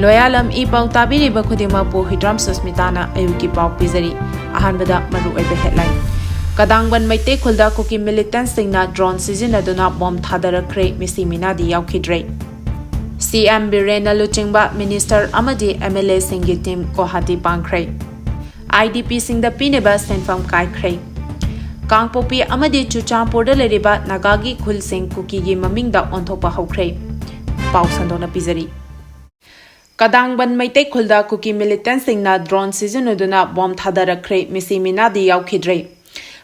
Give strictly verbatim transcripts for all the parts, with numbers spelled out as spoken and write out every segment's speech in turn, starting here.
ꯂꯣꯌꯥꯂꯝ E ꯄꯥꯎ ꯇꯥꯕꯤꯔꯤꯕ ꯈꯨꯗꯤꯡꯃꯛꯄꯨ ꯍꯨꯏꯗ꯭ꯔꯥꯝ ꯁꯨꯁꯃꯤꯇꯥꯅ ꯑꯌꯨꯛꯀꯤ ꯄꯥꯎ ꯄꯤꯖꯔꯤ꯫ ꯑꯍꯥꯟꯕꯗ ꯃꯔꯨꯑꯣꯏꯕ headline꯫ ꯀꯗꯥꯡꯕꯟ ꯃꯩꯇꯩ ꯈꯨꯜꯗ ꯀꯨꯀꯤ militantꯁꯤꯡꯅ drone ꯁꯤꯖꯤꯟꯅꯗꯨꯅ bomb ꯊꯥꯗꯔꯛꯈ꯭ꯔꯦ, ꯃꯤꯁꯤ ꯃꯤꯅꯥꯗꯤ ꯌꯥꯎꯈꯤꯗ꯭ꯔꯦ꯫ ꯁꯤ ꯑꯦꯝ ꯕꯤꯔꯦꯟꯅ ꯂꯨꯆꯤꯡꯕ minister ꯑꯃꯗꯤ MLAꯁꯤꯡꯒꯤ team ꯒꯨꯋꯥꯍꯥꯇꯤ ꯄꯥꯡꯈ꯭ꯔꯦ꯫ IDPꯁꯤꯡꯗ ꯄꯤꯅꯕ ꯁꯦꯟꯐꯝ ꯀꯥꯏꯈ꯭ꯔꯦ꯫ ꯀꯥꯡꯄꯣꯛꯄꯤ ꯑꯃꯗꯤ ꯆꯨꯔꯆꯥꯟꯄꯨꯔꯗ ꯂꯩꯔꯤꯕ ꯅꯥꯒꯥꯒꯤ ꯈꯨꯜꯁꯤꯡ ꯀꯨꯀꯤꯒꯤ ꯃꯃꯤꯡꯗ ꯑꯣꯟꯊꯣꯛꯄ ꯍꯧꯈ꯭ꯔꯦ꯫ ꯄꯥꯎ ꯁꯟꯗꯣꯛꯅ ꯄꯤꯖꯔꯤ꯫ ꯀꯗꯥꯡꯕꯟ ꯃꯩꯇꯩ ꯈꯨꯜꯗ ꯀꯨꯀꯤ militantꯁꯤꯡꯅ drone ꯁꯤꯖꯤꯟꯅꯗꯨꯅ bomb ꯊꯥꯗꯔꯛꯈ꯭ꯔꯦ, ꯃꯤꯁꯤ ꯃꯤꯅꯥꯗꯤ ꯌꯥꯎꯈꯤꯗ꯭ꯔꯦ꯫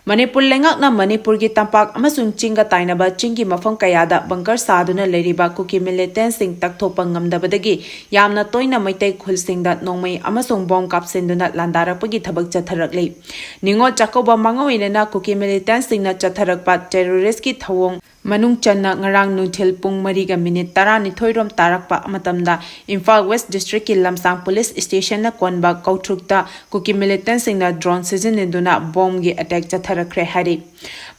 ꯃꯅꯤꯄꯨꯔ ꯂꯩꯉꯥꯛꯅ ꯃꯅꯤꯄꯨꯔꯒꯤ ꯇꯝꯄꯥꯛ ꯑꯃꯁꯨꯡ ꯆꯤꯡꯒ ꯇꯥꯏꯅꯕ ꯆꯤꯡꯒꯤ ꯃꯐꯝ ꯀꯌꯥꯗ bunker ꯁꯥꯗꯨꯅ ꯂꯩꯔꯤꯕ ꯀꯨꯀꯤ militantꯁꯤꯡ ꯇꯛꯊꯣꯛꯄ ꯉꯝꯗꯕꯗꯒꯤ ꯌꯥꯝꯅ ꯇꯣꯏꯅ ꯃꯩꯇꯩ ꯈꯨꯜꯁꯤꯡꯗ ꯅꯣꯡꯃꯩ ꯑꯃꯁꯨꯡ bomb ꯀꯥꯞꯁꯤꯟꯗꯨꯅ ꯂꯥꯟꯗꯥꯔꯛꯄꯒꯤ ꯊꯕꯛ ꯆꯠꯊꯔꯛꯂꯤ꯫ ꯅꯤꯉꯣꯜ ꯆꯥꯛꯀꯧꯕ ꯃꯥꯡꯑꯣꯏꯅꯅ ꯀꯨꯀꯤ militantꯁꯤꯡꯅ ꯆꯠꯊꯔꯛꯄ terroristꯀꯤ ꯊꯧꯑꯣꯡ ꯃꯅꯨꯡ ꯆꯟꯅ ꯉꯔꯥꯡ ꯅꯨꯡꯊꯤꯜ ꯄꯨꯡ ꯃꯔꯤꯒ minute ꯇꯔꯥꯅꯤꯊꯣꯏ ꯔꯣꯝ ꯇꯥꯔꯛꯄ ꯃꯇꯝꯗ ꯏꯝꯐꯥꯜ West Districtꯀꯤ ꯂꯝꯁꯥꯡ police stationꯅ ꯀꯣꯟꯕ ꯀꯧꯇ꯭ꯔꯨꯛꯇ ꯀꯨꯀꯤ militantꯁꯤꯡꯅ drone ꯁꯤꯖꯤꯟꯅꯗꯨꯅ bombꯒꯤ attack ꯆꯠꯊꯔꯛꯈ꯭ꯔꯦ ꯍꯥꯏꯔꯤ꯫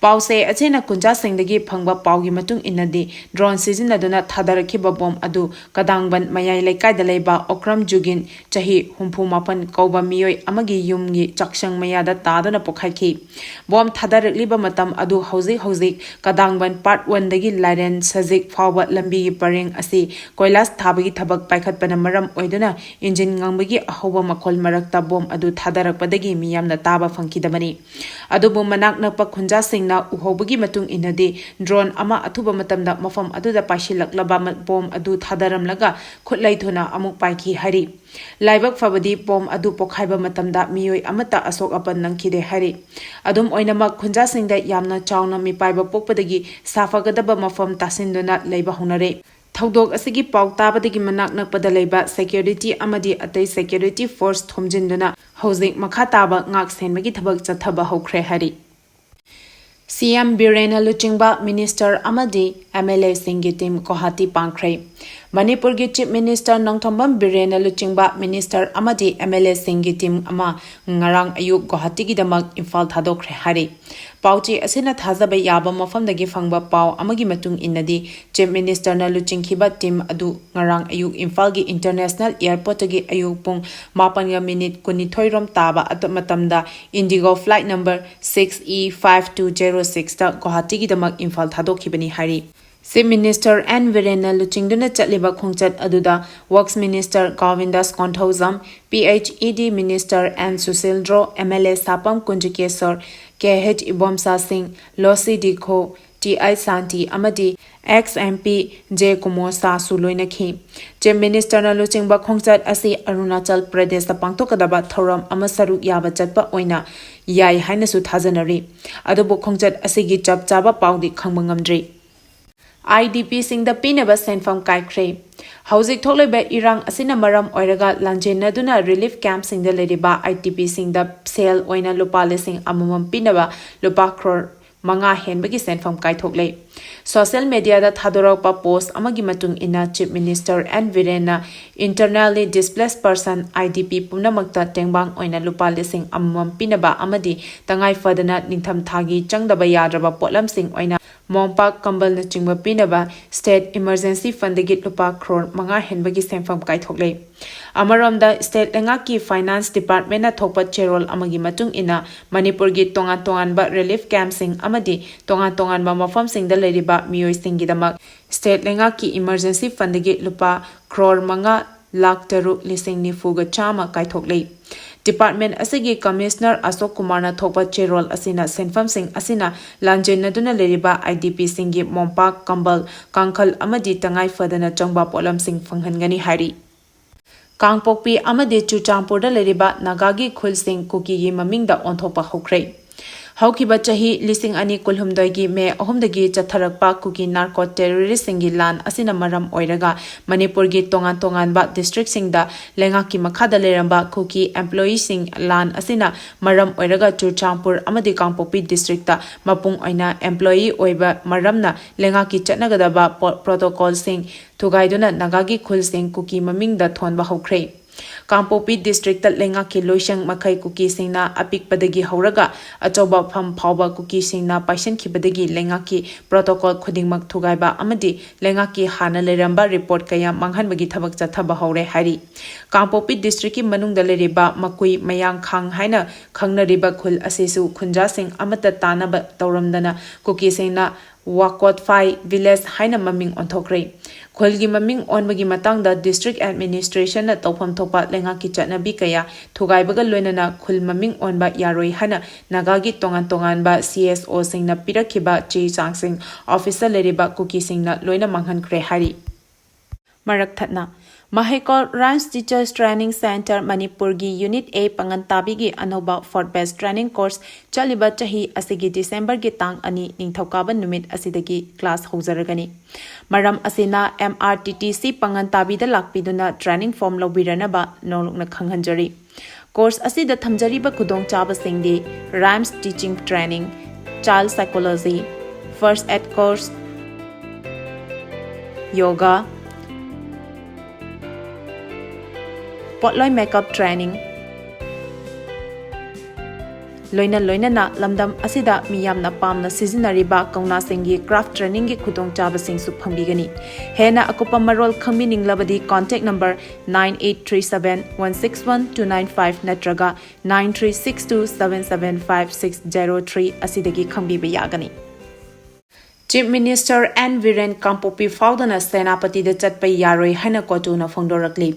ꯄꯥꯎꯁꯦ ꯑꯆꯦꯅ ꯈꯨꯟꯖꯥꯁꯤꯡꯗꯒꯤ ꯐꯪꯕ ꯄꯥꯎꯒꯤ ꯃꯇꯨꯡ ꯏꯟꯅꯗꯤ, drone ꯁꯤꯖꯤꯟꯅꯗꯨꯅ ꯊꯥꯗꯔꯛꯈꯤꯕ bomb ꯑꯗꯨ ꯀꯗꯥꯡꯕꯟ ꯃꯌꯥꯏ ꯂꯩꯀꯥꯏꯗ ꯂꯩꯕ ꯑꯣꯀ꯭ꯔꯝ ꯖꯨꯒꯤꯟ, ꯆꯍꯤ ꯍꯨꯝꯐꯨ ꯃꯥꯄꯟ ꯀꯧꯕ ꯃꯤꯑꯣꯏ ꯑꯃꯒꯤ ꯌꯨꯝꯒꯤ ꯆꯥꯛꯁꯪ ꯃꯌꯥꯗ ꯇꯥꯗꯨꯅ ꯄꯣꯈꯥꯏꯈꯤ꯫ Bomb ꯊꯥꯗꯔꯛꯂꯤꯕ ꯃꯇꯝ ꯑꯗꯨ ꯍꯧꯖꯤꯛ ꯍꯧꯖꯤꯛ ꯀꯗꯥꯡꯕꯟ part oneꯗꯒꯤ ꯂꯥꯏꯔꯦꯟ ꯁꯖꯤꯛ ꯐꯥꯎꯕ ꯂꯝꯕꯤꯒꯤ ꯄꯔꯦꯡ ꯑꯁꯤ ꯀꯣꯏꯂꯥꯁ ꯊꯥꯕꯒꯤ ꯊꯕꯛ ꯄꯥꯏꯈꯠꯄꯅ ꯃꯔꯝ ꯑꯣꯏꯗꯨꯅ engine ꯉꯪꯕꯒꯤ ꯑꯍꯧꯕ ꯃꯈꯣꯜ ꯃꯔꯛꯇ bomb ꯑꯗꯨ ꯊꯥꯗꯔꯛꯄꯗꯒꯤ ꯃꯤꯌꯥꯝꯅ ꯇꯥꯕ ꯐꯪꯈꯤꯗꯕꯅꯤ꯫ ꯑꯗꯨꯕꯨ ꯃꯅꯥꯛ ꯅꯛꯄ ꯈꯨꯟꯖꯥꯁꯤꯡꯅ ꯎꯍꯧꯕꯒꯤ ꯃꯇꯨꯡ ꯏꯟꯅꯗꯤ, drone ꯑꯃ ꯑꯊꯨꯕ ꯃꯇꯝꯗ ꯃꯐꯝ ꯑꯗꯨꯗ ꯄꯥꯏꯁꯤꯜꯂꯛꯂꯕ ꯃ-, bomb ꯑꯗꯨ ꯊꯥꯗꯔꯝꯂꯒ ꯈꯨꯠꯂꯩ ꯊꯨꯅ ꯑꯃꯨꯛ ꯄꯥꯏꯈꯤ ꯍꯥꯏꯔꯤ꯫ ꯂꯥꯏꯕꯛ ꯐꯕꯗꯤ bomb ꯑꯗꯨ ꯄꯣꯈꯥꯏꯕ ꯃꯇꯝꯗ ꯃꯤꯑꯣꯏ ꯑꯃꯠꯇ ꯑꯁꯣꯛ ꯑꯄꯟ ꯅꯪꯈꯤꯗꯦ ꯍꯥꯏꯔꯤ꯫ ꯑꯗꯨꯝ ꯑꯣꯏꯅꯃꯛ, ꯈꯨꯟꯖꯥꯁꯤꯡꯗ ꯌꯥꯝꯅ ꯆꯥꯎꯅ ꯃꯤꯄꯥꯏꯕ ꯄꯣꯛꯄꯗꯒꯤ ꯁꯥꯐꯒꯗꯕ ꯃꯐꯝ ꯇꯥꯁꯤꯟꯗꯨꯅ ꯂꯩꯕ ꯍꯧꯅꯔꯦ꯫ ꯊꯧꯗꯣꯛ ꯑꯁꯤꯒꯤ ꯄꯥꯎ ꯇꯥꯕꯗꯒꯤ ꯃꯅꯥꯛ ꯅꯛꯄꯗ ꯂꯩꯕ security ꯑꯃꯗꯤ ꯑꯇꯩ security force ꯊꯣꯝꯖꯤꯟꯗꯨꯅ ꯍꯧꯖꯤꯛ ꯃꯈꯥ ꯇꯥꯕ ꯉꯥꯛ ꯁꯦꯟꯕꯒꯤ ꯊꯕꯛ ꯆꯠꯊꯕ ꯍꯧꯈ꯭ꯔꯦ ꯍꯥꯏꯔꯤ꯫ ꯁꯤ ꯑꯦꯝ ꯕꯤꯔꯦꯟꯅ ꯂꯨꯆꯤꯡꯕ minister ꯑꯃꯗꯤ MLAꯁꯤꯡꯒꯤ team ꯒꯨꯋꯥꯍꯥꯇꯤ ꯄꯥꯡꯈ꯭ꯔꯦ꯫ ꯃꯅꯤꯄꯨꯔꯒꯤ Chief Minister ꯅꯣꯡꯊꯣꯝꯕꯝ ꯕꯤꯔꯦꯟꯅ ꯂꯨꯆꯤꯡꯕ minister ꯑꯃꯗꯤ MLAꯁꯤꯡꯒꯤ team ꯑꯃ ꯉꯔꯥꯡ ꯑꯌꯨꯛ ꯒꯨꯋꯥꯍꯥꯇꯤꯒꯤꯗꯃꯛ ꯏꯝꯐꯥꯜ ꯊꯥꯗꯣꯛꯈ꯭ꯔꯦ ꯍꯥꯏꯔꯤ꯫ ꯄꯥꯎꯆꯦ ꯑꯁꯤꯅ ꯊꯥꯖꯕ ꯌꯥꯕ ꯃꯐꯝꯗꯒꯤ ꯐꯪꯕ ꯄꯥꯎ ꯑꯃꯒꯤ ꯃꯇꯨꯡ ꯏꯟꯅꯗꯤ, Chief Ministerꯅ ꯂꯨꯆꯤꯡꯈꯤꯕ team ꯑꯗꯨ ꯉꯔꯥꯡ ꯑꯌꯨꯛ ꯏꯝꯐꯥꯜꯒꯤ International Airportꯇꯒꯤ ꯑꯌꯨꯛ ꯄꯨꯡ ꯃꯥꯄꯟꯒ minute ꯀꯨꯟꯅꯤꯊꯣꯏ ꯔꯣꯝ ꯇꯥꯕ ꯑꯗꯨ ꯃꯇꯝꯗ Indigo flight number six E five two zero sixꯇ ꯒꯨꯋꯥꯍꯥꯇꯤꯒꯤꯗꯃꯛ Imphal ꯊꯥꯗꯣꯛꯈꯤꯕꯅꯤ ꯍꯥꯏꯔꯤ꯫ Chief Minister N ꯕꯤꯔꯦꯟꯅ ꯂꯨꯆꯤꯡꯗꯨꯅ ꯆꯠꯂꯤꯕ ꯈꯣꯡꯆꯠ ꯑꯗꯨꯗ Works Minister ꯒꯣꯕꯤꯟꯗꯥꯁ Konthoujam, PHED Minister N ꯁꯨꯁꯤꯜꯗ꯭ꯔꯣ, MLA ꯁꯥꯄꯝ ꯀꯨꯟꯖꯀꯦꯁꯣꯔ, KH Ibomcha ꯁꯤꯡ, ꯂꯣꯁꯤ ꯗꯤꯈꯣ, ꯇꯤ ꯑꯥꯏ ꯁꯥꯟꯇꯤ ꯑꯃꯗꯤ ex MP ꯖꯦ ꯀꯨꯃꯣꯔ ꯁꯥꯁꯨ ꯂꯣꯏꯅꯈꯤ꯫ Chief Ministerꯅ ꯂꯨꯆꯤꯡꯕ ꯈꯣꯡꯆꯠ ꯑꯁꯤ ꯑꯔꯨꯅꯥꯆꯜ ꯄ꯭ꯔꯗꯦꯁꯇ ꯄꯥꯡꯊꯣꯛꯀꯗꯕ ꯊꯧꯔꯝ ꯑꯃ ꯁꯔꯨꯛ ꯌꯥꯕ ꯆꯠꯄ ꯑꯣꯏꯅ ꯌꯥꯏ ꯍꯥꯏꯅꯁꯨ ꯊꯥꯖꯅꯔꯤ꯫ ꯑꯗꯨꯕꯨ ꯈꯣꯡꯆꯠ ꯑꯁꯤꯒꯤ ꯆꯞ ꯆꯥꯕ ꯄꯥꯎꯗꯤ ꯈꯪꯕ ꯉꯝꯗ꯭ꯔꯤ꯫ IDPꯁꯤꯡꯗ ꯄꯤꯅꯕ ꯁꯦꯟꯐꯝ ꯀꯥꯏꯈ꯭ꯔꯦ꯫ ꯍꯧꯖꯤꯛ ꯊꯣꯛꯂꯤꯕ ꯏꯔꯥꯡ ꯑꯁꯤꯅ ꯃꯔꯝ ꯑꯣꯏꯔꯒ ꯂꯥꯟꯖꯦꯟꯅꯗꯨꯅ relief campꯁꯤꯡꯗ ꯂꯩꯔꯤꯕ IDPꯁꯤꯡꯗ ꯁꯦꯜ ꯑꯣꯏꯅ ꯂꯨꯄꯥ ꯂꯤꯁꯤꯡ ꯑꯃꯃꯝ ꯄꯤꯅꯕ ꯂꯨꯄꯥ ꯀ꯭ꯔꯣꯔ ꯃꯉꯥ ꯍꯦꯟꯕꯒꯤ ꯁꯦꯟꯐꯝ ꯀꯥꯏꯊꯣꯛꯂꯦ꯫ Social mediaꯗ ꯊꯥꯗꯣꯔꯛꯄ post ꯑꯃꯒꯤ ꯃꯇꯨꯡ ꯏꯟꯅ, Chief Minister N ꯕꯤꯔꯦꯟꯅ internally displaced person, IDP ꯄꯨꯝꯅꯃꯛꯇ ꯇꯦꯡꯕꯥꯡ ꯑꯣꯏꯅ ꯂꯨꯄꯥ ꯂꯤꯁꯤꯡ ꯑꯃꯃꯝ ꯄꯤꯅꯕ ꯑꯃꯗꯤ ꯇꯉꯥꯏ ꯐꯗꯅ ꯅꯤꯡꯊꯝ ꯊꯥꯒꯤ ꯆꯪꯗꯕ ꯌꯥꯗ꯭ꯔꯕ ꯄꯣꯠꯂꯝꯁꯤꯡ ꯑꯣꯏꯅ ꯃꯣꯝꯄꯥꯛ ꯀꯝꯕꯜꯅꯆꯤꯡꯕ ꯄꯤꯅꯕ State Emergency Fundꯒꯤ ꯂꯨꯄꯥ ꯀ꯭ꯔꯣꯔ ꯃꯉꯥ ꯍꯦꯟꯕꯒꯤ ꯁꯦꯟꯐꯝ ꯀꯥꯏꯊꯣꯛꯂꯦ꯫ ꯑꯃꯔꯣꯝꯗ, state ꯂꯩꯉꯥꯛꯀꯤ Finance Departmentꯅ ꯊꯣꯛꯄ ꯆꯦꯔꯣꯜ ꯑꯃꯒꯤ ꯃꯇꯨꯡ ꯏꯟꯅ, ꯃꯅꯤꯄꯨꯔꯒꯤ ꯇꯣꯉꯥꯟ ꯇꯣꯉꯥꯟꯕ relief campꯁꯤꯡ ꯑꯃꯗꯤ ꯇꯣꯉꯥꯟ ꯇꯣꯉꯥꯟꯕ ꯃꯐꯝꯁꯤꯡꯗ ꯂꯩꯔꯤꯕ ꯃꯤꯑꯣꯏꯁꯤꯡꯒꯤꯗꯃꯛ state ꯂꯩꯉꯥꯛꯀꯤ Emergency Fundꯒꯤ ꯂꯨꯄꯥ ꯀ꯭ꯔꯣꯔ ꯃꯉꯥ ꯂꯥꯈ ꯇꯔꯨꯛ ꯂꯤꯁꯤꯡ ꯅꯤꯐꯨꯒ ꯆꯥꯝꯃ ꯀꯥꯏꯊꯣꯛꯂꯦ꯫ Department ꯑꯁꯤꯒꯤ Commissioner ꯑꯁꯣꯛ ꯀꯨꯃꯥꯔꯅ ꯊꯣꯛꯄ ꯆꯦꯔꯣꯜ ꯑꯁꯤꯅ ꯁꯦꯟꯐꯝꯁꯤꯡ ꯑꯁꯤꯅ ꯂꯥꯟꯖꯦꯟꯅꯗꯨꯅ ꯂꯩꯔꯤꯕ IDPꯁꯤꯡꯒꯤ ꯃꯣꯝꯄꯥꯛ, ꯀꯝꯕꯜ, ꯀꯥꯡꯈꯜ ꯑꯃꯗꯤ ꯇꯉꯥꯏ ꯐꯗꯅ ꯆꯪꯕ ꯄꯣꯠꯂꯝꯁꯤꯡ ꯐꯪꯍꯟꯒꯅꯤ ꯍꯥꯏꯔꯤ꯫ ꯀꯥꯡꯄꯣꯛꯄꯤ ꯑꯃꯗꯤ ꯆꯨꯔꯆꯥꯟꯄꯨꯔꯗ ꯂꯩꯔꯤꯕ ꯅꯥꯒꯥꯒꯤ ꯈꯨꯜꯁꯤꯡ ꯀꯨꯀꯤꯒꯤ ꯃꯃꯤꯡꯗ ꯑꯣꯟꯊꯣꯛꯄ ꯍꯧꯈ꯭ꯔꯦ꯫ ꯍꯧꯈꯤꯕ ꯆꯍꯤ ꯂꯤꯁꯤꯡ ꯑꯅꯤ ꯀꯨꯟꯍꯨꯝꯗꯣꯏꯒꯤ ꯃꯦ ꯑꯍꯨꯝꯗꯒꯤ ꯆꯠꯊꯔꯛꯄ ꯀꯨꯀꯤ ꯅꯥꯔꯀꯣ ꯇꯦꯔꯣꯔꯤꯁꯁꯤꯡꯒꯤ ꯂꯥꯟ ꯑꯁꯤꯅ ꯃꯔꯝ ꯑꯣꯏꯔꯒ ꯃꯅꯤꯄꯨꯔꯒꯤ ꯇꯣꯉꯥꯟ ꯇꯣꯉꯥꯟꯕ ꯗꯤꯁꯇ꯭ꯔꯤꯛꯁꯤꯡꯗ ꯂꯩꯉꯥꯛꯀꯤ ꯃꯈꯥꯗ ꯂꯩꯔꯝꯕ ꯀꯨꯀꯤ ꯑꯦꯝꯄ꯭ꯂꯣꯌꯤꯁꯤꯡ ꯂꯥꯟ ꯑꯁꯤꯅ ꯃꯔꯝ ꯑꯣꯏꯔꯒ ꯆꯨꯔꯆꯥꯟꯄꯨꯔ ꯑꯃꯗꯤ ꯀꯥꯡꯄꯣꯛꯄꯤ ꯗꯤꯁꯇ꯭ꯔꯤꯛꯇ ꯃꯄꯨꯡ ꯑꯣꯏꯅ ꯑꯦꯝꯄ꯭ꯂꯣꯌꯤ ꯑꯣꯏꯕ ꯃꯔꯝꯅ ꯂꯩꯉꯥꯛꯀꯤ ꯆꯠꯅꯒꯗꯕ ꯄꯣ-, ꯄ꯭ꯔꯣꯇꯣꯀꯣꯜꯁꯤꯡ ꯊꯨꯒꯥꯏꯗꯨꯅ ꯅꯥꯒꯥꯒꯤ ꯈꯨꯜꯁꯤꯡ ꯀꯨꯀꯤ ꯃꯃꯤꯡꯗ ꯊꯣꯟꯕ ꯍꯧꯈ꯭ꯔꯦ꯫ ꯀꯥꯡꯄꯣꯛꯄꯤ ꯗꯤꯁꯇ꯭ꯔꯤꯛꯇ ꯂꯩꯉꯥꯛꯀꯤ ꯂꯣꯏꯁꯪ ꯃꯈꯩ ꯀꯨꯀꯤꯁꯤꯡꯅ ꯑꯄꯤꯛꯄꯗꯒꯤ ꯍꯧꯔꯒ ꯑꯆꯧꯕ ꯐꯝ ꯐꯥꯎꯕ ꯀꯨꯀꯤꯁꯤꯡꯅ ꯄꯥꯏꯁꯤꯟꯈꯤꯕꯗꯒꯤ ꯂꯩꯉꯥꯛꯀꯤ ꯄ꯭ꯔꯣꯇꯣꯀꯣꯜ ꯈꯨꯗꯤꯡꯃꯛ ꯊꯨꯒꯥꯏꯕ ꯑꯃꯗꯤ ꯂꯩꯉꯥꯛꯀꯤ ꯍꯥꯟꯅ ꯂꯩꯔꯝꯕ ꯔꯤꯄꯣꯔꯠ ꯀꯌꯥ ꯃꯥꯡꯍꯟꯕꯒꯤ ꯊꯕꯛ ꯆꯠꯊꯕ ꯍꯧꯔꯦ ꯍꯥꯏꯔꯤ꯫ ꯀꯥꯡꯄꯣꯛꯄꯤ ꯗꯤꯁꯇ꯭ꯔꯤꯛꯀꯤ ꯃꯅꯨꯡꯗ ꯂꯩꯔꯤꯕ ꯃꯀꯨꯏ ꯃꯌꯥꯡꯈꯥꯡ ꯍꯥꯏꯅ ꯈꯪꯅꯔꯤꯕ ꯈꯨꯜ ꯑꯁꯤꯁꯨ ꯈꯨꯟꯖꯥꯁꯤꯡ ꯑꯃꯠꯇ ꯇꯥꯟꯅꯕ ꯇꯧꯔꯝꯗꯅ ꯀꯨꯀꯤꯁꯤꯡꯅ ꯋꯥꯀꯣꯠꯐꯥꯏ ꯚꯤꯂꯦꯖ ꯍꯥꯏꯅ ꯃꯃꯤꯡ ꯑꯣꯟꯊꯣꯛꯈ꯭ꯔꯦ꯫ ꯈꯨꯜꯒꯤ ꯃꯃꯤꯡ ꯑꯣꯟꯕꯒꯤ ꯃꯇꯥꯡꯗ ꯗꯤꯁꯇ꯭ꯔꯤꯛ ꯑꯦꯗꯃꯤꯅꯤꯁꯇ꯭ꯔꯦꯁꯟꯅ ꯇꯧꯐꯝ ꯊꯣꯛꯄ ꯂꯩꯉꯥꯛꯀꯤ ꯆꯠꯅꯕꯤ ꯀꯌꯥ ꯊꯨꯒꯥꯏꯕꯒ ꯂꯣꯏꯅꯅ ꯈꯨꯜ ꯃꯃꯤꯡ ꯑꯣꯟꯕ ꯌꯥꯔꯣꯏ ꯍꯥꯏꯅ ꯅꯥꯒꯥꯒꯤ ꯇꯣꯉꯥꯟ ꯇꯣꯉꯥꯟꯕ ꯁꯤ ꯑꯦꯁ ꯑꯣꯁꯤꯡꯅ ꯄꯤꯔꯛꯈꯤꯕ ꯆꯦ ꯆꯥꯡꯁꯤꯡ ꯑꯣꯐꯤꯁꯇ ꯂꯩꯔꯤꯕ ꯀꯨꯀꯤꯁꯤꯡꯅ ꯂꯣꯏꯅ ꯃꯥꯡꯍꯟꯈ꯭ꯔꯦ ꯍꯥꯏꯔꯤ꯫ ꯃꯔꯛ ꯊꯠꯅ, ꯃꯍꯩꯀꯣꯜ ꯔꯥꯏꯝꯁ ꯇꯤꯆꯔꯁ ꯇ꯭ꯔꯦꯅꯤꯡ ꯁꯦꯟꯇꯔ ꯃꯅꯤꯄꯨꯔꯒꯤ ꯌꯨꯅꯤꯠ ꯑꯦ ꯄꯥꯉꯟ ꯇꯥꯕꯤꯒꯤ ꯑꯅꯧꯕ ꯐꯣꯔꯠ ꯕꯦꯁ ꯇ꯭ꯔꯦꯅꯤꯡ ꯀꯣꯔꯁ ꯆꯠꯂꯤꯕ ꯆꯍꯤ ꯑꯁꯤꯒꯤ ꯗꯤꯁꯦꯝꯕꯔꯒꯤ ꯇꯥꯡ ꯑꯅꯤ ꯅꯤꯡꯊꯧꯀꯥꯕ ꯅꯨꯃꯤꯠ ꯑꯁꯤꯗꯒꯤ ꯀ꯭ꯂꯥꯁ ꯍꯧꯖꯔꯒꯅꯤ꯫ ꯃꯔꯝ ꯑꯁꯤꯅ M R T T C ꯄꯥꯉꯟ ꯇꯥꯕꯤꯗ ꯂꯥꯛꯄꯤꯗꯨꯅ training form ꯂꯧꯕꯤꯔꯅꯕ ꯅꯧꯂꯨꯛꯅ ꯈꯪꯍꯟꯖꯔꯤ꯫ ꯀꯣꯔꯁ ꯑꯁꯤꯗ ꯊꯝꯖꯔꯤꯕ ꯈꯨꯗꯣꯡꯆꯥꯕꯁꯤꯡꯗꯤ rhymes teaching training, child psychology, first aid course, yoga, ꯄꯣꯠꯂꯣꯏ ꯃꯦꯀꯞ ꯇ꯭ꯔꯦꯅꯤꯡ, ꯂꯣꯏꯅ ꯂꯣꯏꯅꯅ ꯂꯝꯗꯝ ꯑꯁꯤꯗ ꯃꯤꯌꯥꯝꯅ ꯄꯥꯝꯅ ꯁꯤꯖꯤꯟꯅꯔꯤꯕ ꯀꯧꯅꯥꯁꯤꯡꯒꯤ ꯀ꯭ꯔꯥꯐ ꯇ꯭ꯔꯦꯅꯤꯡꯒꯤ ꯈꯨꯗꯣꯡꯆꯥꯕꯁꯤꯡꯁꯨ ꯐꯪꯕꯤꯒꯅꯤ꯫ ꯍꯦꯟꯅ ꯑꯀꯨꯞꯄ ꯃꯔꯣꯜ ꯈꯪꯕꯤꯅꯤꯡꯂꯕꯗꯤ contact number nine eight three seven one six one two nine five ꯅꯠꯇ꯭ꯔꯒ nine three six two seven seven five six zero three ꯑꯁꯤꯗꯒꯤ ꯈꯪꯕꯤꯕ ꯌꯥꯒꯅꯤ꯫ ꯆꯤꯐ ꯃꯤꯅꯤꯁꯇꯔ ꯑꯦꯟ ꯕꯤꯔꯦꯟ ꯀꯥꯡꯄꯣꯛꯄꯤ ꯐꯥꯎꯗꯅ ꯁꯦꯅꯥꯄꯇꯤꯗ ꯆꯠꯄ ꯌꯥꯔꯣꯏ ꯍꯥꯏꯅ ꯀꯣꯇꯨꯅ ꯐꯣꯡꯗꯣꯔꯛꯂꯤ꯫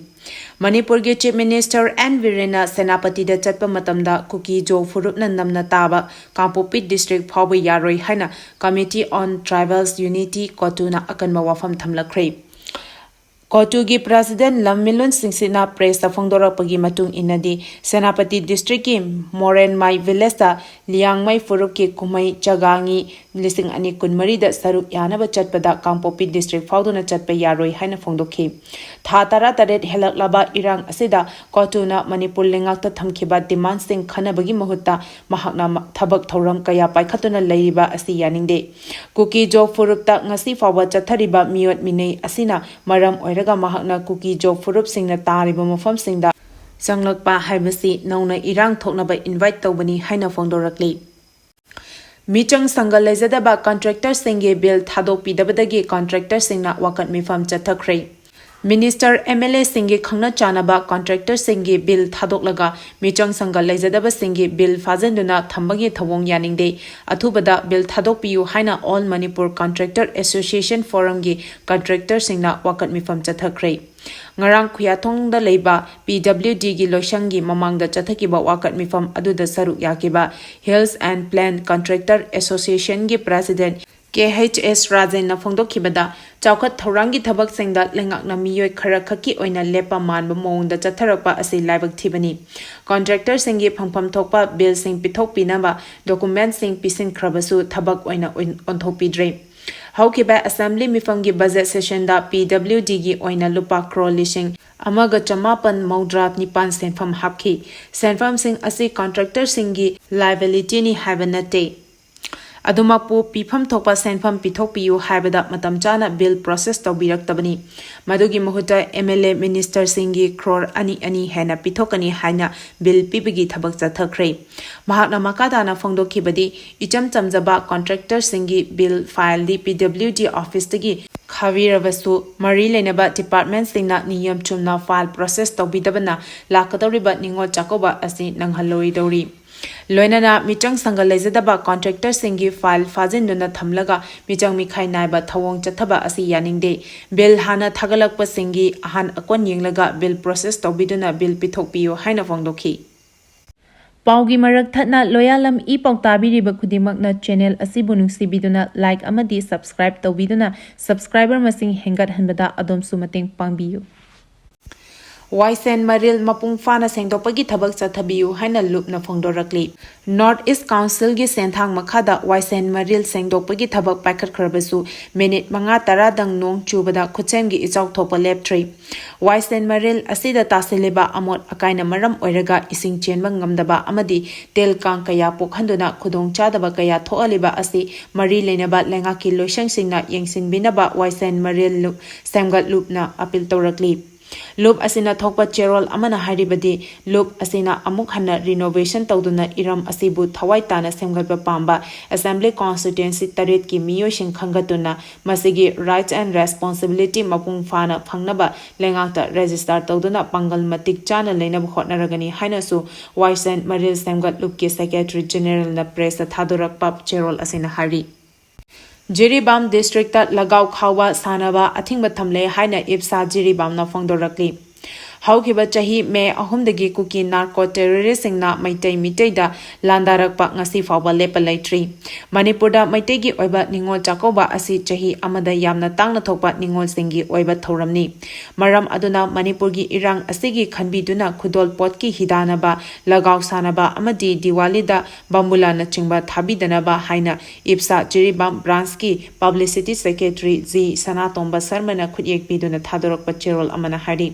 ꯃꯅꯤꯄꯨꯔꯒꯤ ꯆꯤꯐ ꯃꯤꯅꯤꯁꯇꯔ ꯑꯦꯟ ꯕꯤꯔꯦꯟꯅ ꯁꯦꯅꯥꯄꯇꯤꯗ ꯆꯠꯄ ꯃꯇꯝꯗ ꯀꯨꯀꯤ ꯖꯣ ꯐꯨꯔꯨꯞꯅ ꯅꯝꯅ ꯇꯥꯕ ꯀꯥꯡꯄꯣꯛꯄꯤ ꯗꯤꯁꯇ꯭ꯔꯤꯛ ꯐꯥꯎꯕ ꯌꯥꯔꯣꯏ ꯍꯥꯏꯅ Committee on Tribals Unity ꯀꯣꯇꯨꯅ ꯑꯀꯟꯕ ꯋꯥꯐꯝ ꯊꯝꯂꯛꯈ꯭ꯔꯦ꯫ ꯀꯣꯇꯨꯒꯤ ꯄ꯭ꯔꯦꯁꯤꯗꯦꯟ ꯂꯝꯃꯤꯂꯨꯟ ꯁꯤꯡꯁꯤꯠꯅ ꯄ꯭ꯔꯦꯁꯇ ꯐꯣꯡꯗꯣꯔꯛꯄꯒꯤ ꯃꯇꯨꯡ ꯏꯟꯅꯗꯤ, ꯁꯦꯅꯥꯄꯇꯤ ꯗꯤꯁꯇ꯭ꯔꯤꯛꯀꯤ ꯃꯣꯔꯦꯟꯃꯥꯏ ꯚꯤꯂꯦꯖꯇ ꯂꯤꯌꯥꯡꯃꯩ ꯐꯨꯔꯨꯞꯀꯤ ꯀꯨꯝꯍꯩ ꯆꯥꯒꯥꯡꯉꯤ ꯂꯤꯁꯤꯡ ꯑꯅꯤ ꯀꯨꯟꯃꯔꯤꯗ ꯁꯔꯨꯛ ꯌꯥꯅꯕ ꯆꯠꯄꯗ ꯀꯥꯡꯄꯣꯛꯄꯤ ꯗꯤꯁꯇ꯭ꯔꯤꯛ ꯐꯥꯎꯗꯨꯅ ꯆꯠꯄ ꯌꯥꯔꯣꯏ ꯍꯥꯏꯅ ꯐꯣꯡꯗꯣꯛꯈꯤ꯫ ꯊꯥ ꯇꯔꯥꯇꯔꯦꯠ ꯍꯦꯜꯂꯛꯂꯕ ꯏꯔꯥꯡ ꯑꯁꯤꯗ ꯀꯣꯇꯨꯅ ꯃꯅꯤꯄꯨꯔ ꯂꯩꯉꯥꯛꯇ ꯊꯝꯈꯤꯕ ꯗꯤꯃꯥꯟꯁꯤꯡ ꯈꯟꯅꯕꯒꯤ ꯃꯍꯨꯠꯇ ꯃꯍꯥꯛꯅ ꯃ-, ꯊꯕꯛ ꯊꯧꯔꯝ ꯀꯌꯥ ꯄꯥꯏꯈꯠꯇꯨꯅ ꯂꯩꯔꯤꯕ ꯑꯁꯤ ꯌꯥꯅꯤꯡꯗꯦ꯫ ꯀꯨꯀꯤ-ꯖꯣ ꯐꯨꯔꯨꯞꯇ ꯉꯁꯤ ꯐꯥꯎꯕ ꯆꯠꯊꯔꯤꯕ ꯃꯤꯑꯣꯠ ꯃꯤꯅꯩ ꯑꯁꯤꯅ ꯃꯔꯝ ꯑꯣꯏꯔꯒ ꯃꯍꯥꯛꯅ ꯀꯨꯀꯤ-ꯖꯣ ꯐꯨꯔꯨꯞꯁꯤꯡꯅ ꯇꯥꯔꯤꯕ ꯃꯐꯝꯁꯤꯡꯗ ꯆꯪꯂꯛꯄ ꯍꯥꯏꯕꯁꯤ ꯅꯧꯅ ꯏꯔꯥꯡ ꯊꯣꯛꯅꯕ ꯏꯟꯚꯥꯏꯠ ꯇꯧꯕꯅꯤ ꯍꯥꯏꯅ ꯐꯣꯡꯗꯣꯔꯛꯂꯤ꯫ ꯃꯤꯆꯪ ꯁꯪꯒ ꯂꯩꯖꯗꯕ ꯀꯟꯇ꯭ꯔꯦꯛꯇꯔꯁꯤꯡꯒꯤ ꯕꯤꯜ ꯊꯥꯗꯣꯛꯄꯤꯗꯕꯗꯒꯤ ꯀꯟꯇ꯭ꯔꯦꯛꯇꯔꯁꯤꯡꯅ ꯋꯥꯀꯠ ꯃꯤꯐꯝ ꯆꯠꯊꯈ꯭ꯔꯦ꯫ ꯃꯤꯅꯤꯁꯇꯔ, ꯑꯦꯝ ꯑꯦꯜ ꯑꯦꯁꯤꯡꯒꯤ ꯈꯪꯅ ꯆꯥꯟꯅꯕ ꯀꯟꯇ꯭ꯔꯦꯛꯇꯔꯁꯤꯡꯒꯤ ꯕꯤꯜ ꯊꯥꯗꯣꯛꯂꯒ ꯃꯤꯆꯪ ꯁꯪꯒ ꯂꯩꯖꯗꯕꯁꯤꯡꯒꯤ ꯕꯤꯜ ꯐꯥꯖꯤꯟꯗꯨꯅ ꯊꯝꯕꯒꯤ ꯊꯧꯑꯣꯡ ꯌꯥꯅꯤꯡꯗꯦ꯫ ꯑꯊꯨꯕꯗ ꯕꯤꯜ ꯊꯥꯗꯣꯛꯄꯤꯌꯨ ꯍꯥꯏꯅ ꯑꯣꯜ ꯃꯅꯤꯄꯨꯔ ꯀꯟꯇ꯭ꯔꯦꯛꯇꯔ ꯑꯦꯁꯣꯁꯤꯌꯦꯁꯟ ꯐꯣꯔꯝꯒꯤ ꯀꯟꯇ꯭ꯔꯦꯛꯇꯔꯁꯤꯡꯅ ꯋꯥꯀꯠ ꯃꯤꯐꯝ ꯆꯠꯊꯈ꯭ꯔꯦ꯫ ꯉꯔꯥꯡ ꯈꯨꯌꯥꯊꯣꯡꯗ ꯂꯩꯕ ꯄꯤ ꯗꯕ꯭ꯂꯤꯎ ꯗꯤꯒꯤ ꯂꯣꯏꯁꯪꯒꯤ ꯃꯃꯥꯡꯗ ꯆꯠꯊꯈꯤꯕ ꯋꯥꯀꯠ ꯃꯤꯐꯝ ꯑꯗꯨꯗ ꯁꯔꯨꯛ ꯌꯥꯈꯤꯕ ꯍꯤꯜꯁ ꯑꯦꯟ ꯄ꯭ꯂꯦꯟ ꯀꯟꯇ꯭ꯔꯦꯛꯇꯔ ꯑꯦꯁꯣꯁꯤꯌꯦꯁꯟꯒꯤ ꯄ꯭ꯔꯦꯁꯤꯗꯦꯟ ꯀꯦ ꯑꯩꯆ ꯑꯦꯁ ꯔꯥꯖꯦꯟꯅ ꯐꯣꯡꯗꯣꯛꯈꯤꯕꯗ, ꯆꯥꯎꯈꯠ ꯊꯧꯔꯥꯡꯒꯤ ꯊꯕꯛꯁꯤꯡꯗ ꯂꯩꯉꯥꯛꯅ ꯃꯤꯑꯣꯏ ꯈꯔ ꯈꯛꯀꯤ ꯑꯣꯏꯅ ꯂꯦꯞꯄ ꯃꯥꯟꯕ ꯃꯑꯣꯡꯗ ꯆꯠꯊꯔꯛꯄ ꯑꯁꯤ ꯂꯥꯏꯕꯛ ꯊꯤꯕꯅꯤ꯫ ꯀꯟꯇ꯭ꯔꯦꯛꯇꯔꯁꯤꯡꯒꯤ ꯐꯪꯐꯝ ꯊꯣꯛꯄ ꯕꯤꯜꯁꯤꯡ ꯄꯤꯊꯣꯛꯄꯤꯅꯕ ꯗꯣꯀꯨꯃꯦꯟꯠꯁꯤꯡ ꯄꯤꯁꯤꯟꯈ꯭ꯔꯕꯁꯨ ꯊꯕꯛ ꯑꯣꯏꯅ ꯑꯣꯟ-, ꯑꯣꯟꯊꯣꯛꯄꯤꯗ꯭ꯔꯦ꯫ ꯍꯧꯈꯤꯕ ꯑꯁꯦꯝꯕ꯭ꯂꯤ ꯃꯤꯐꯝꯒꯤ ꯕꯖꯦꯠ ꯁꯦꯁꯟꯗ ꯄꯤ ꯗꯕ꯭ꯂꯤꯎ ꯗꯤꯒꯤ ꯑꯣꯏꯅ ꯂꯨꯄꯥ ꯀ꯭ꯔꯣꯔ ꯂꯤꯁꯤꯡ ꯑꯃꯒ ꯆꯃꯥꯄꯟ ꯃꯧꯗ꯭ꯔꯥ ꯅꯤꯄꯥꯟ ꯁꯦꯟꯐꯝ ꯍꯥꯞꯈꯤ꯫ ꯁꯦꯟꯐꯝꯁꯤꯡ ꯑꯁꯤ ꯀꯟꯇ꯭ꯔꯦꯛꯇꯔꯁꯤꯡꯒꯤ ꯂꯥꯏꯕꯤꯂꯤꯇꯤꯅꯤ ꯍꯥꯏꯕ ꯅꯠꯇꯦ꯫ ꯑꯗꯨꯃꯛꯄꯨ ꯄꯤꯐꯝ ꯊꯣꯛꯄ ꯁꯦꯟꯐꯝ ꯄꯤꯊꯣꯛꯄꯤꯌꯨ ꯍꯥꯏꯕꯗ ꯃꯇꯝ ꯆꯥꯅ ꯕꯤꯜ ꯄ꯭ꯔꯣꯁꯦꯁ ꯇꯧꯕꯤꯔꯛꯇꯕꯅꯤ꯫ ꯃꯗꯨꯒꯤ ꯃꯍꯨꯠꯇ ꯑꯦꯝ ꯑꯦꯜ ꯑꯦ ꯃꯤꯅꯤꯁꯇꯔꯁꯤꯡꯒꯤ ꯀ꯭ꯔꯣꯔ ꯑꯅꯤ ꯑꯅꯤ ꯍꯦꯟꯅ ꯄꯤꯊꯣꯛꯀꯅꯤ ꯍꯥꯏꯅ ꯕꯤꯜ ꯄꯤꯕꯒꯤ ꯊꯕꯛ ꯆꯠꯊꯈ꯭ꯔꯦ꯫ ꯃꯍꯥꯛꯅ ꯃꯈꯥ ꯇꯥꯅ ꯐꯣꯡꯗꯣꯛꯈꯤꯕꯗꯤ, ꯏꯆꯝ ꯆꯝꯖꯕ ꯀꯟꯇ꯭ꯔꯦꯛꯇꯔꯁꯤꯡꯒꯤ ꯕꯤꯜ ꯐꯥꯏꯜꯗꯤ ꯄꯤ ꯗꯕ꯭ꯂꯤꯎ ꯗꯤ ꯑꯣꯐꯤꯁꯇꯒꯤ ꯈꯥꯕꯤꯔꯕꯁꯨ, ꯃꯔꯤ ꯂꯩꯅꯕ ꯗꯤꯄꯥꯔꯠꯃꯦꯟꯠꯁꯤꯡꯅ ꯅꯤꯌꯝ ꯆꯨꯝꯅ ꯐꯥꯏꯜ ꯄ꯭ꯔꯣꯁꯦꯁ ꯇꯧꯕꯤꯗꯕꯅ ꯂꯥꯛꯀꯗꯧꯔꯤꯕ ꯅꯤꯉꯣꯜ ꯆꯥꯛꯀꯧꯕ ꯑꯁꯤ ꯅꯪꯍꯜꯂꯣꯏꯗꯧꯔꯤ꯫ ꯂꯣꯏꯅꯅ ꯃꯤꯆꯪ ꯁꯪꯒ ꯂꯩꯖꯗꯕ ꯀꯟꯇ꯭ꯔꯦꯛꯇꯔꯁꯤꯡꯒꯤ ꯐꯥꯏꯜ ꯐꯥꯖꯤꯟꯗꯨꯅ ꯊꯝꯂꯒ ꯃꯤꯆꯪ ꯃꯤꯈꯥꯏ ꯅꯥꯏꯕ ꯊꯧꯑꯣꯡ ꯆꯠꯊꯕ ꯑꯁꯤ ꯌꯥꯅꯤꯡꯗꯦ꯫ ꯕꯤꯜ ꯍꯥꯟꯅ ꯊꯥꯒꯠꯂꯛꯄꯁꯤꯡꯒꯤ ꯑꯍꯥꯟ ꯑꯀꯣꯟ ꯌꯦꯡꯂꯒ ꯕꯤꯜ ꯄ꯭ꯔꯣꯁꯦꯁ ꯇꯧꯕꯤꯗꯨꯅ ꯕꯤꯜ ꯄꯤꯊꯣꯛꯄꯤꯌꯨ ꯍꯥꯏꯅ ꯐꯣꯡꯗꯣꯛꯈꯤ꯫ ꯄꯥꯎꯒꯤ ꯃꯔꯛ ꯊꯠꯅ ꯂꯣꯌꯥꯂꯝ ꯏ ꯄꯥꯎ ꯇꯥꯕꯤꯔꯤꯕ ꯈꯨꯗꯤꯡꯃꯛꯅ ꯆꯦꯅꯦꯜ ꯑꯁꯤꯕꯨ ꯅꯨꯡꯁꯤꯕꯤꯗꯨꯅ ꯂꯥꯏꯛ ꯑꯃꯗꯤ ꯁꯕꯁꯀ꯭ꯔꯥꯏꯕ ꯇꯧꯕꯤꯗꯨꯅ ꯁꯕꯁꯀ꯭ꯔꯥꯏꯕꯔ ꯃꯁꯤꯡ ꯍꯦꯟꯒꯠꯍꯟꯕꯗ ꯑꯗꯣꯝꯁꯨ ꯃꯇꯦꯡ ꯄꯥꯡꯕꯤꯌꯨ꯫ ꯋꯥꯏꯁꯦꯟ ꯃꯔꯤꯜ ꯃꯄꯨꯡ ꯐꯥꯅ ꯁꯦꯡꯗꯣꯛꯄꯒꯤ ꯊꯕꯛ ꯆꯠꯊꯕꯤꯌꯨ ꯍꯥꯏꯅ ꯂꯨꯞꯅ ꯐꯣꯡꯗꯣꯔꯛꯂꯤ꯫ ꯅꯣꯔꯠ ꯏꯁ ꯀꯥꯎꯟꯁꯤꯜꯒꯤ ꯁꯦꯟꯊꯥꯡ ꯃꯈꯥꯗ ꯋꯥꯏꯁꯦꯟ ꯃꯔꯤꯜ ꯁꯦꯡꯗꯣꯛꯄꯒꯤ ꯊꯕꯛ ꯄꯥꯏꯈꯠꯈ꯭ꯔꯕꯁꯨ ꯃꯤꯅꯤꯠ ꯃꯉꯥ ꯇꯔꯥꯗꯪ ꯅꯣꯡ ꯆꯨꯕꯗ ꯈꯨꯠꯁꯦꯝꯒꯤ ꯏꯆꯥꯎ ꯊꯣꯛꯄ ꯂꯦꯞꯇ꯭ꯔꯤ꯫ ꯋꯥꯏꯁꯦꯟ ꯃꯔꯤꯜ ꯑꯁꯤꯗ ꯇꯥꯁꯤꯜꯂꯤꯕ ꯑꯃꯣꯠ ꯑꯀꯥꯏꯅ ꯃꯔꯝ ꯑꯣꯏꯔꯒ ꯏꯁꯤꯡ ꯆꯦꯟꯕ ꯉꯝꯗꯕ ꯑꯃꯗꯤ ꯇꯤꯜ ꯀꯥꯡ ꯀꯌꯥ ꯄꯣꯛꯍꯟꯗꯨꯅ ꯈꯨꯗꯣꯡꯆꯥꯗꯕ ꯀꯌꯥ ꯊꯣꯛꯍꯜꯂꯤꯕ ꯑꯁꯤ ꯃꯔꯤ ꯂꯩꯅꯕ ꯂꯩꯉꯥꯛꯀꯤ ꯂꯣꯏꯁꯪꯁꯤꯡꯅ ꯌꯦꯡꯁꯤꯟꯕꯤꯅꯕ ꯋꯥꯏꯁꯦꯟ ꯃꯔꯤꯜ ꯂꯨꯞ ꯁꯦꯝꯒꯠꯂꯨꯞꯅ ꯑꯄꯤꯜ ꯇꯧꯔꯛꯂꯤ꯫ ꯂꯨꯞ ꯑꯁꯤꯅ ꯊꯣꯛꯄ ꯆꯦꯔꯣꯜ ꯑꯃꯅ ꯍꯥꯏꯔꯤꯕꯗꯤ, ꯂꯨꯞ ꯑꯁꯤꯅ ꯑꯃꯨꯛ ꯍꯟꯅ ꯔꯤꯅꯣꯚꯦꯁꯟ ꯇꯧꯗꯨꯅ ꯏꯔꯝ ꯑꯁꯤꯕꯨ ꯊꯋꯥꯏ ꯇꯥꯅ ꯁꯦꯝꯒꯠꯄ ꯄꯥꯝꯕ ꯑꯦꯁꯦꯝꯕ꯭ꯂꯤ ꯀꯣꯟꯁꯇꯤꯇ꯭ꯌꯨꯑꯦꯟꯁꯤ ꯇꯔꯦꯠꯀꯤ ꯃꯤꯑꯣꯏꯁꯤꯡ ꯈꯟꯒꯠꯇꯨꯅ ꯃꯁꯤꯒꯤ rights and responsibility ꯃꯄꯨꯡ ꯐꯥꯅ ꯐꯪꯅꯕ ꯂꯩꯉꯥꯛꯇ ꯔꯦꯖꯤꯁꯇꯥꯔ ꯇꯧꯗꯨꯅ ꯄꯥꯡꯒꯜ ꯃꯇꯤꯛ ꯆꯥꯅ ꯂꯩꯅꯕ ꯍꯣꯠꯅꯔꯒꯅꯤ ꯍꯥꯏꯅꯁꯨ ꯋꯥꯏꯁꯦꯟ ꯃꯔꯤꯜ ꯁꯦꯝꯒꯠꯂꯨꯞꯀꯤ ꯁꯦꯀ꯭ꯔꯦꯇꯔꯤ ꯖꯦꯅꯦꯔꯦꯜꯅ ꯄ꯭ꯔꯦꯁꯇ ꯊꯥꯗꯣꯔꯛꯄ ꯆꯦꯔꯣꯜ ꯑꯁꯤꯅ ꯍꯥꯏꯔꯤ꯫ ꯖꯤꯔꯤꯕꯥꯝ ꯗꯤꯁꯇ꯭ꯔꯤꯛꯇ ꯂꯒꯥꯎ ꯈꯥꯎꯕ ꯁꯥꯟꯅꯕ ꯑꯊꯤꯡꯕ ꯊꯝꯂꯦ ꯍꯥꯏꯅ ꯏꯞꯁꯥ ꯖꯤꯔꯤꯕꯥꯝꯅ ꯐꯣꯡꯗꯣꯔꯛꯂꯤ꯫ ꯍꯧꯈꯤꯕ ꯆꯍꯤ ꯃꯦ ꯑꯍꯨꯝꯗꯒꯤ ꯀꯨꯀꯤ ꯅꯥꯔꯀꯣ ꯇꯦꯔꯣꯔꯤꯁꯁꯤꯡꯅ ꯃꯩꯇꯩ ꯃꯤꯇꯩꯗ ꯂꯥꯟꯗꯥꯔꯛꯄ ꯉꯁꯤ ꯐꯥꯎꯕ ꯂꯦꯞꯄ ꯂꯩꯇ꯭ꯔꯤ꯫ ꯃꯅꯤꯄꯨꯔꯗ ꯃꯩꯇꯩꯒꯤ ꯑꯣꯏꯕ ꯅꯤꯉꯣꯜ ꯆꯥꯛꯀꯧꯕ ꯑꯁꯤ ꯆꯍꯤ ꯑꯃꯗ ꯌꯥꯝꯅ ꯇꯥꯡꯅ ꯊꯣꯛꯄ ꯅꯤꯉꯣꯜꯁꯤꯡꯒꯤ ꯑꯣꯏꯕ ꯊꯧꯔꯝꯅꯤ꯫ ꯃꯔꯝ ꯑꯗꯨꯅ ꯃꯅꯤꯄꯨꯔꯒꯤ ꯏꯔꯥꯡ ꯑꯁꯤꯒꯤ ꯈꯟꯕꯤꯗꯨꯅ ꯈꯨꯗꯣꯜ ꯄꯣꯠꯀꯤ ꯍꯤꯗꯥꯟꯅꯕ, ꯂꯒꯥꯎ ꯁꯥꯟꯅꯕ ꯑꯃꯗꯤ ꯗꯤꯋꯥꯂꯤꯗ ꯕꯝꯕꯨꯂꯥꯅꯆꯤꯡꯕ ꯊꯥꯕꯤꯗꯅꯕ ꯍꯥꯏꯅ ꯏꯞꯁꯥ ꯖꯤꯔꯤꯕꯥꯝ ꯕ꯭ꯔꯥꯟꯁꯀꯤ ꯄꯕ꯭ꯂꯤꯁꯤꯇꯤ ꯁꯦꯀ꯭ꯔꯦꯇꯔꯤ ꯖꯤ ꯁꯅꯥꯇꯣꯝꯕ ꯁꯔꯃꯅ ꯈꯨꯠꯌꯦꯛ ꯄꯤꯗꯨꯅ ꯊꯥꯗꯣꯔꯛꯄ ꯆꯦꯔꯣꯜ ꯑꯃꯅ ꯍꯥꯏꯔꯤ꯫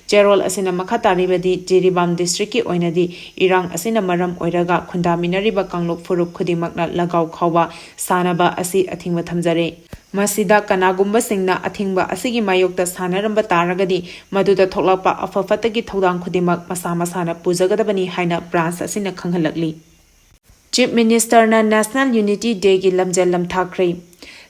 ꯆꯦꯔꯣꯜ ꯑꯁꯤꯅ ꯃꯈꯥ ꯇꯥꯔꯤꯕꯗꯤ, ꯖꯤꯔꯤꯕꯥꯝ ꯗꯤꯁꯇ꯭ꯔꯤꯛꯀꯤ ꯑꯣꯏꯅꯗꯤ ꯏꯔꯥꯡ ꯑꯁꯤꯅ ꯃꯔꯝ ꯑꯣꯏꯔꯒ ꯈꯨꯟꯗꯥꯃꯤꯟꯅꯔꯤꯕ ꯀꯥꯡꯂꯨꯞ ꯐꯨꯔꯨꯞ ꯈꯨꯗꯤꯡꯃꯛꯅ ꯂꯒꯥꯎ ꯈꯥꯎꯕ ꯁꯥꯟꯅꯕ ꯑꯁꯤ ꯑꯊꯤꯡꯕ ꯊꯝꯖꯔꯦ꯫ ꯃꯁꯤꯗ ꯀꯅꯥꯒꯨꯝꯕꯁꯤꯡꯅ ꯑꯊꯤꯡꯕ ꯑꯁꯤꯒꯤ ꯃꯥꯌꯣꯛꯇ ꯁꯥꯟꯅꯔꯝꯕ ꯇꯥꯔꯒꯗꯤ, ꯃꯗꯨꯗ ꯊꯣꯛꯂꯛꯄ ꯑꯐ ꯐꯠꯇꯒꯤ ꯊꯧꯗꯥꯡ ꯈꯨꯗꯤꯡꯃꯛ ꯃꯁꯥ ꯃꯁꯥꯅ ꯄꯨꯖꯒꯗꯕꯅꯤ ꯍꯥꯏꯅ ꯕ꯭ꯔꯥꯟꯁ ꯑꯁꯤꯅ ꯈꯪꯍꯜꯂꯛꯂꯤ꯫ ꯆꯤꯐ ꯃꯤꯅꯤꯁꯇꯔꯅ ꯅꯦꯁꯅꯦꯜ ꯌꯨꯅꯤꯇꯤ ꯗꯦꯒꯤ ꯂꯝꯖꯦꯜ ꯂꯝꯊꯥꯈ꯭ꯔꯦ꯫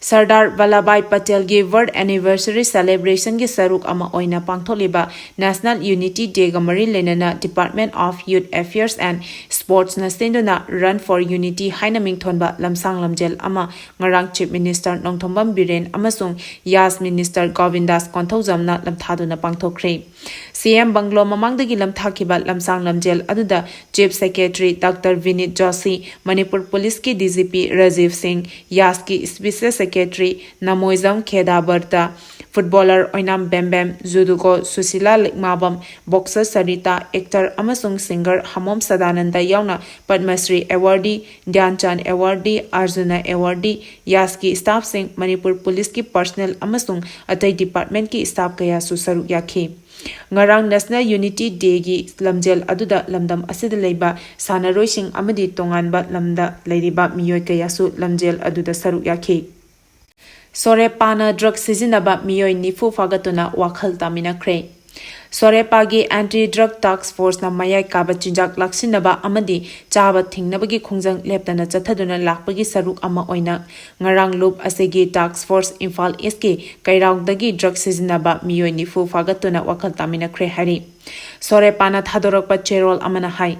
ꯁꯔꯗꯥꯔ ꯚꯜꯂꯚꯚꯥꯏ ꯄꯇꯦꯜꯒꯤ ꯕꯔꯊ ꯑꯦꯅꯤꯚꯔꯁꯔꯤ ꯁꯦꯂꯦꯕ꯭ꯔꯦꯁꯟꯒꯤ ꯁꯔꯨꯛ ꯑꯃ ꯑꯣꯏꯅ ꯄꯥꯡꯊꯣꯛꯂꯤꯕ ꯅꯦꯁꯅꯦꯜ ꯌꯨꯅꯤꯇꯤ ꯗꯦꯒ ꯃꯔꯤ ꯂꯩꯅꯅ Department of Youth Affairs and Sportsꯅ ꯁꯤꯟꯗꯨꯅ Run for Unity ꯍꯥꯏꯅ ꯃꯤꯡꯊꯣꯟꯕ ꯂꯝꯁꯥꯡ ꯂꯝꯖꯦꯜ ꯑꯃ ꯉꯔꯥꯡ ꯆꯤꯐ ꯃꯤꯅꯤꯁꯇꯔ ꯅꯣꯡꯊꯣꯝꯕꯝ ꯕꯤꯔꯦꯟ ꯑꯃꯁꯨꯡ ꯌꯥꯁ ꯃꯤꯅꯤꯁꯇꯔ ꯒꯣꯕꯤꯟꯗꯥꯁ ꯀꯣꯟꯊꯧꯖꯝꯅ ꯂꯝꯊꯥꯗꯨꯅ ꯄꯥꯡꯊꯣꯛꯈ꯭ꯔꯦ꯫ ꯁꯤ ꯑꯦꯝ ꯕꯪꯒ꯭ꯂꯣ ꯃꯃꯥꯡꯗꯒꯤ ꯂꯝꯊꯥꯈꯤꯕ ꯂꯝꯁꯥꯡ ꯂꯝꯖꯦꯜ ꯑꯗꯨꯗ chief secretary doctor Vineet Joshi, Manipur ꯄꯨꯂꯤꯁꯀꯤ D G P Rajiv Singh, ꯌꯥꯁꯀꯤ special secretary Namoijam Khedabarta, footballer Oinam Bembem, judoka Sushila Likmabam, boxer Sarita, actor ꯑꯃꯁꯨꯡ ꯁꯤꯡꯒꯔ ꯍꯃꯣꯝ ꯁꯗꯥꯅꯟꯗ ꯌꯥꯎꯅ ꯄꯗꯃꯁ꯭ꯔꯤ ꯑꯦꯋꯥꯔꯗꯤ, ꯙ꯭ꯌꯥꯟꯆꯥꯟ ꯑꯦꯋꯥꯔꯗꯤ, ꯑꯔꯖꯨꯅꯥ ꯑꯦꯋꯥꯔꯗꯤ, ꯌꯥꯁꯀꯤ ꯁ꯭ꯇꯥꯐꯁꯤꯡ, ꯃꯅꯤꯄꯨꯔ ꯄꯨꯂꯤꯁꯀꯤ ꯄꯔꯁꯅꯦꯜ ꯑꯃꯁꯨꯡ ꯑꯇꯩ ꯗꯤꯄꯥꯔꯠꯃꯦꯟꯠꯀꯤ ꯁ꯭ꯇꯥꯐ ꯀꯌꯥꯁꯨ ꯁꯔꯨꯛ ꯌꯥꯈꯤ꯫ ꯉꯔꯥꯡ ꯅꯦꯁꯅꯦꯜ ꯌꯨꯅꯤꯇꯤ ꯗꯦꯒꯤ ꯂꯝꯖꯦꯜ ꯑꯗꯨꯗ ꯂꯝꯗꯝ ꯑꯁꯤꯗ ꯂꯩꯕ ꯁꯥꯟꯅꯔꯣꯏꯁꯤꯡ ꯑꯃꯗꯤ ꯇꯣꯉꯥꯟꯕ ꯂꯝꯗ ꯂꯩꯔꯤꯕ ꯃꯤꯑꯣꯏ ꯀꯌꯥꯁꯨ ꯂꯝꯖꯦꯜ ꯑꯗꯨꯗ ꯁꯔꯨꯛ ꯌꯥꯈꯤ꯫ ꯁꯣꯔꯦꯄꯥꯅ ꯗ꯭ꯔꯒ ꯁꯤꯖꯤꯟꯅꯕ ꯃꯤꯑꯣꯏ ꯅꯤꯐꯨ ꯐꯥꯒꯠꯇꯨꯅ ꯋꯥꯈꯜ ꯇꯥꯃꯤꯟꯅꯈ꯭ꯔꯦ꯫ ꯁꯣꯔꯦꯄꯥꯒꯤ ꯑꯦꯟꯇꯤ ꯗ꯭ꯔꯒ ꯇꯥꯛꯁ ꯐꯣꯔꯁꯅ ꯃꯌꯥꯏ ꯀꯥꯕ ꯆꯤꯟꯖꯥꯛ ꯂꯥꯛꯁꯤꯟꯅꯕ ꯑꯃꯗꯤ ꯆꯥꯕ ꯊꯤꯡꯅꯕꯒꯤ ꯈꯣꯡꯖꯪ ꯂꯦꯞꯇꯅ ꯆꯠꯊꯗꯨꯅ ꯂꯥꯛꯄꯒꯤ ꯁꯔꯨꯛ ꯑꯃ ꯑꯣꯏꯅ ꯉꯔꯥꯡ ꯂꯨꯞ ꯑꯁꯤꯒꯤ ꯇꯥꯛꯁ ꯐꯣꯔꯁ ꯏꯝꯐꯥꯜ ꯏꯁꯀꯤ ꯀꯩꯔꯥꯎꯗꯒꯤ ꯗ꯭ꯔꯒ ꯁꯤꯖꯤꯟꯅꯕ ꯃꯤꯑꯣꯏ ꯅꯤꯐꯨ ꯐꯥꯒꯠꯇꯨꯅ ꯋꯥꯈꯜ ꯇꯥꯃꯤꯟꯅꯈ꯭ꯔꯦ ꯍꯥꯏꯔꯤ꯫ ꯁꯣꯔꯦꯄꯥꯅ ꯊꯥꯗꯣꯔꯛꯄ ꯆꯦꯔꯣꯜ ꯑꯃꯅ ꯍꯥꯏ,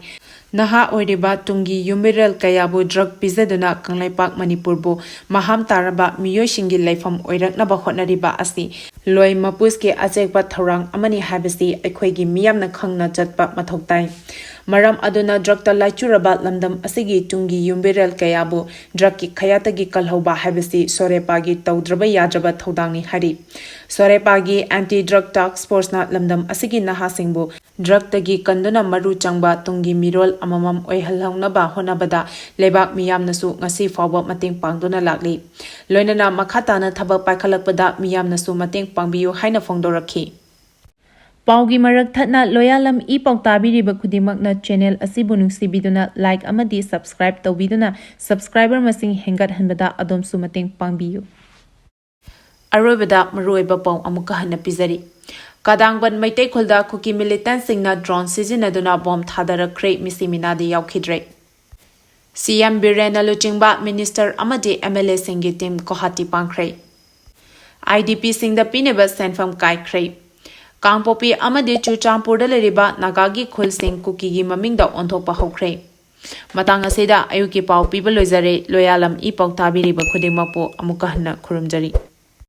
ꯅꯍꯥ ꯑꯣꯏꯔꯤꯕ ꯇꯨꯡꯒꯤ ꯌꯨꯝꯕꯤꯔꯦꯜ ꯀꯌꯥꯕꯨ ꯗ꯭ꯔꯒ ꯄꯤꯖꯗꯨꯅ ꯀꯪꯂꯩꯄꯥꯛ ꯃꯅꯤꯄꯨꯔꯕꯨ ꯃꯍꯥꯝ ꯇꯥꯔꯕ ꯃꯤꯑꯣꯏꯁꯤꯡꯒꯤ ꯂꯩꯐꯝ ꯑꯣꯏꯔꯛꯅꯕ ꯍꯣꯠꯅꯔꯤꯕ ꯑꯁꯤ ꯂꯣꯏ ꯃꯄꯨꯁꯀꯤ ꯑꯆꯦꯛꯄ ꯊꯧꯔꯥꯡ ꯑꯃꯅꯤ ꯍꯥꯏꯕꯁꯤ ꯑꯩꯈꯣꯏꯒꯤ ꯃꯤꯌꯥꯝꯅ ꯈꯪꯅ ꯆꯠꯄ ꯃꯊꯧ ꯇꯥꯏ꯫ ꯃꯔꯝ ꯑꯗꯨꯅ ꯗ꯭ꯔꯒꯇ ꯂꯥꯏꯆꯨꯔꯕ ꯂꯝꯗꯝ ꯑꯁꯤꯒꯤ ꯇꯨꯡꯒꯤ ꯌꯨꯝꯕꯤꯔꯦꯜ ꯀꯌꯥꯕꯨ ꯗ꯭ꯔꯒꯀꯤ ꯈꯌꯥꯠꯇꯒꯤ ꯀꯜꯍꯧꯕ ꯍꯥꯏꯕꯁꯤ ꯁꯣꯔꯦꯄꯥꯒꯤ ꯇꯧꯗ꯭ꯔꯕ ꯌꯥꯗ꯭ꯔꯕ ꯊꯧꯗꯥꯡꯅꯤ ꯍꯥꯏꯔꯤ꯫ ꯁꯣꯔꯦꯄꯥꯒꯤ ꯑꯦꯟꯇꯤ ꯗ꯭ꯔꯒ ꯇꯥꯛꯁ ꯐꯣꯔꯁꯅ ꯂꯝꯗꯝ ꯑꯁꯤꯒꯤ ꯅꯍꯥꯁꯤꯡꯕꯨ ꯗ꯭ꯔꯒꯇꯒꯤ ꯀꯟꯗꯨꯅ ꯃꯔꯨ ꯆꯪꯕ ꯇꯨꯡꯒꯤ ꯃꯤꯔꯣꯜ ꯑꯃꯃꯝ ꯑꯣꯏꯍꯜꯍꯧꯅꯕ ꯍꯣꯠꯅꯕꯗ ꯂꯩꯕꯥꯛ ꯃꯤꯌꯥꯝꯅꯁꯨ ꯉꯁꯤ ꯐꯥꯎꯕ ꯃꯇꯦꯡ ꯄꯥꯡꯗꯨꯅ ꯂꯥꯛꯂꯤ꯫ ꯂꯣꯏꯅꯅ ꯃꯈꯥ ꯇꯥꯅ ꯊꯕꯛ ꯄꯥꯏꯈꯠꯂꯛꯄꯗ ꯃꯤꯌꯥꯝꯅꯁꯨ ꯃꯇꯦꯡ ꯄꯥꯡꯕꯤꯌꯨ ꯍꯥꯏꯅ ꯐꯣꯡꯗꯣꯔꯛꯈꯤ꯫ ꯄꯥꯎꯒꯤ ꯃꯔꯛ ꯊꯠꯅ ꯂꯣꯌꯥꯂꯝ ꯏ ꯄꯥꯎ ꯇꯥꯕꯤꯔꯤꯕ ꯈꯨꯗꯤꯡꯃꯛꯅ ꯆꯦꯅꯦꯜ ꯑꯁꯤꯕꯨ ꯅꯨꯡꯁꯤꯕꯤꯗꯨꯅ ꯂꯥꯏꯛ ꯑꯃꯗꯤ ꯁꯕꯁꯀ꯭ꯔꯥꯏꯕ ꯇꯧꯕꯤꯗꯨꯅ ꯁꯕꯁꯀ꯭ꯔꯥꯏꯕꯔ ꯃꯁꯤꯡ ꯍꯦꯟꯒꯠꯍꯟꯕꯗ ꯑꯗꯣꯝꯁꯨ ꯃꯇꯦꯡ ꯄꯥꯡꯕꯤꯌꯨ꯫ ꯑꯔꯣꯏꯕꯗ ꯃꯔꯨꯑꯣꯏꯕ ꯄꯥꯎ ꯑꯃꯨꯛꯀ ꯍꯟꯅ ꯄꯤꯖꯔꯤ꯫ ꯀꯥꯗꯥꯡꯕꯟ ꯃꯩꯇꯩ ꯈꯨꯜꯗ ꯀꯨꯀꯤ ꯃꯤꯂꯤꯇꯦꯟꯠꯁꯤꯡꯅ ꯗ꯭ꯔꯣꯟ ꯁꯤꯖꯤꯟꯅꯗꯨꯅ ꯕꯣꯝ ꯊꯥꯗꯔꯛꯈ꯭ꯔꯦ, ꯃꯤꯁꯤ ꯃꯤꯅꯥꯗꯤ ꯌꯥꯎꯈꯤꯗ꯭ꯔꯦ꯫ ꯁꯤ ꯑꯦꯝ ꯕꯤꯔꯦꯟꯅ ꯂꯨꯆꯤꯡꯕ ꯃꯤꯅꯤꯁꯇꯔ ꯑꯃꯗꯤ ꯑꯦꯝ ꯑꯦꯜ ꯑꯦꯁꯤꯡꯒꯤ ꯇꯤꯝ ꯒꯨꯋꯥꯍꯥꯇꯤ ꯄꯥꯡꯈ꯭ꯔꯦ꯫ ꯑꯥꯏ ꯗꯤ ꯄꯤꯁꯤꯡꯗ ꯄꯤꯅꯕ ꯁꯦꯟꯐꯝ ꯀꯥꯏꯈ꯭ꯔꯦ꯫ ꯀꯥꯡꯄꯣꯛꯄꯤ ꯑꯃꯗꯤ ꯆꯨꯔꯆꯥꯟꯄꯨꯔꯗ ꯂꯩꯔꯤꯕ ꯅꯥꯒꯥꯒꯤ ꯈꯨꯜꯁꯤꯡ ꯀꯨꯀꯤꯒꯤ ꯃꯃꯤꯡꯗ ꯑꯣꯟꯊꯣꯛꯄ ꯍꯧꯈ꯭ꯔꯦ꯫ ꯃꯇꯥꯡ ꯑꯁꯤꯗ ꯑꯌꯨꯛꯀꯤ ꯄꯥꯎ ꯄꯤꯕ ꯂꯣꯏꯖꯔꯦ꯫ ꯂꯣꯌꯥꯂꯝ ꯏ ꯄꯥꯎ ꯇꯥꯕꯤꯔꯤꯕ ꯈꯨꯗꯤꯡꯃꯛꯄꯨ ꯑꯃꯨꯛꯀ ꯍꯟꯅ ꯈꯨꯔꯨꯝꯖꯔꯤ꯫